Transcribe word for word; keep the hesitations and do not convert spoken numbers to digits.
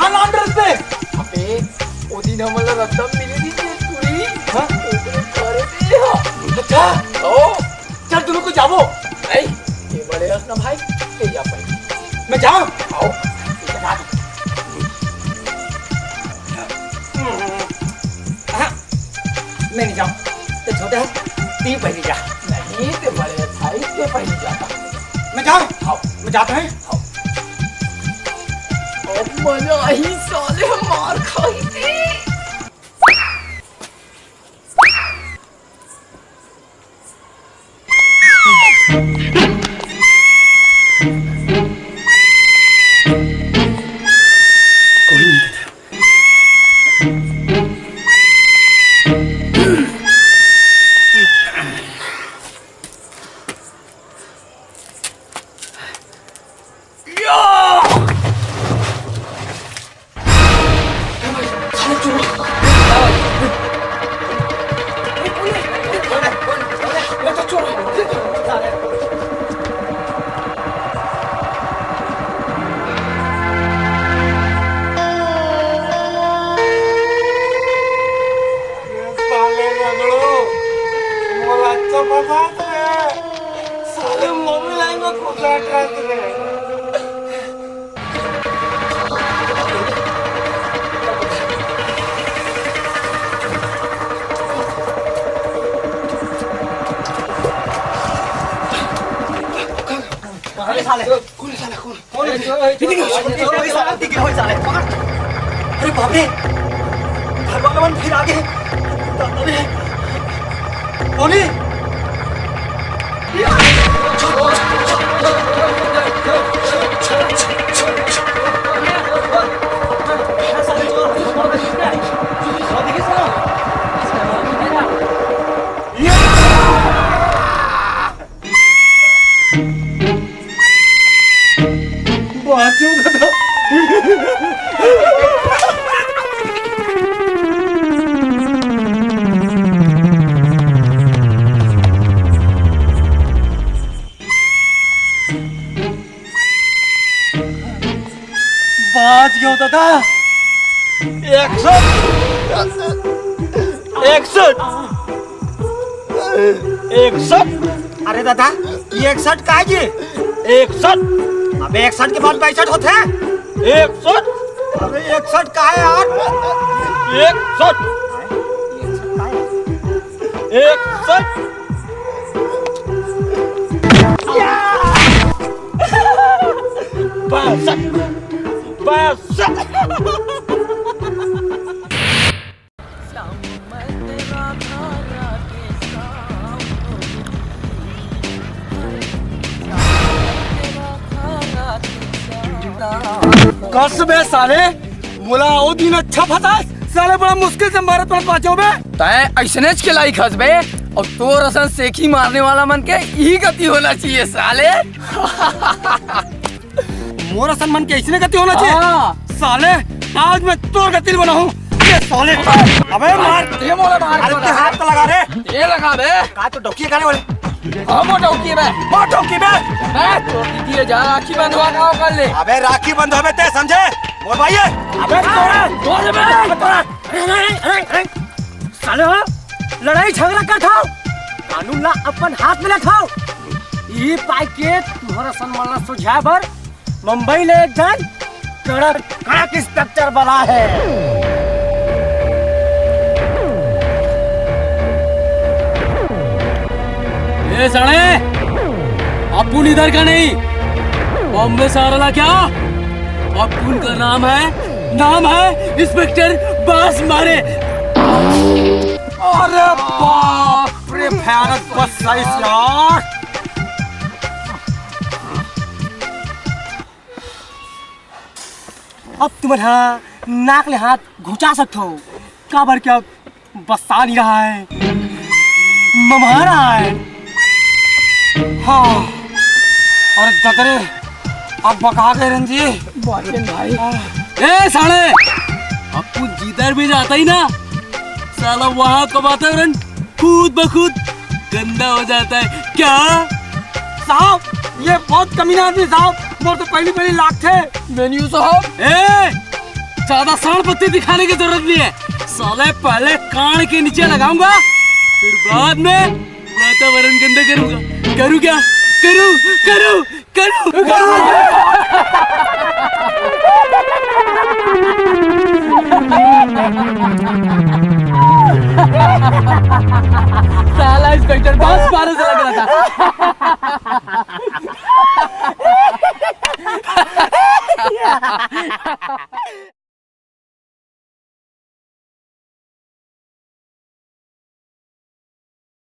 लान रस पे। अबे, ओ दिन हमन ला रद्दा मिले दिन के पूरी। हाँ? ओकरे करे दे हा। अच्छा। ओ। चल, तुम को जावो। नहीं, ये बड़े रस ना भाई, ये जा भाई। मैं जाऊँ? आओ। ये बना दो। हाँ, मैं नहीं जाऊँ। तो छोटा है, तू पहले जा। नहीं, ते बड़े भाई, ते पहले जा। मैं जाऊँ? आओ। मैं जाता हूँ। आओ। अब मजा आई साले, मार खाई थी। साले रगड़ो, मोला अच्छा फंसात रे। साले मोबाइल में घुसा रहे। अरे साले, कौन है साला, कौन? कौन है? ये देखिए, ये साला दिख गया, साले, पकड़। अरे बाप रे, घर वाला मन फिर आ गए। अरे, कौन है? बाजू का था। बाज गयो दादा। एक सौ, एक सौ, एक सौ। अरे दादा, ये एक सौ का है जी? एक सौ। अबे एक सौ के बाद पैंसठ होते हैं। एक सौ। अबे एक सौ का है यार? एक सौ। एक सौ। पैंसठ। पैंसठ। कस बे साले, मोला ओ दिन अच्छा फंसा, साले बड़ा मुश्किल से मारे तोर पाछो बे। तैं अइसनेच के लाइक हस बे, अउ तोर असन सेखी मारने वाला मन के इही गति होना चाहिए साले। मोर असन मन के अइसने गति होना चाहिए। हाँ। साले, आज मैं तोर गति बनाऊं। ये साले। अबे मार। ये मोला मार। अरे ते हाथ तो लगा रे। ये लगा बे। का तो डौकी करे बोले? हम वो डौकी बे। वो डौकी बे। मैं तो दीदी जा राखी बंधवा का कर ले। अबे राखी बंधवाबे ते समझे? मोर भाई है। अबे तोरा। बोल बे। अरे, अरे, अरे, अरे। साले हो, लड़ाई झगड़ा करत हव, कानून ला अपन हाथ में लेत हव। ई पाय के तुहर असन मन ला सुलझाए बर मुंबई ले एक झन कड़क, कड़क इंस्पेक्टर बला हे। ए साले, अपुन इधर का नहीं, बॉम्बे से आ रहा क्या? अपुन का नाम है, नाम है इंस्पेक्टर बास मारे। अरे बाप रे, भयानक बस साइज यार। अब तुमन हा नाक ले हाथ घुंचा सकथो, काबर के अब बस्सा नहीं रहा है, ममा रहा है। हाँ। अरे ददरे, अब बका गए रंजी। भाई। ए साले, अपुन जिधर भी जाता ही ना, साला वहाँ का वातावरण खुद ब खुद गंदा हो जाता है क्या? साहब, ये बहुत कमीना आदमी साहब, मोर तो पहली पहली लागथे। मेन्यू साहब। ए, ज्यादा सांड पत्ती दिखाने की जरूरत नहीं है। साले पहले कान के नीचे लगाऊंगा, फिर बाद में वातावरण गंदा करूंगा। करूँ क्या? करूँ, करूँ, करूँ। साला इंस्पेक्टर बहुत मारे से लग रहा था।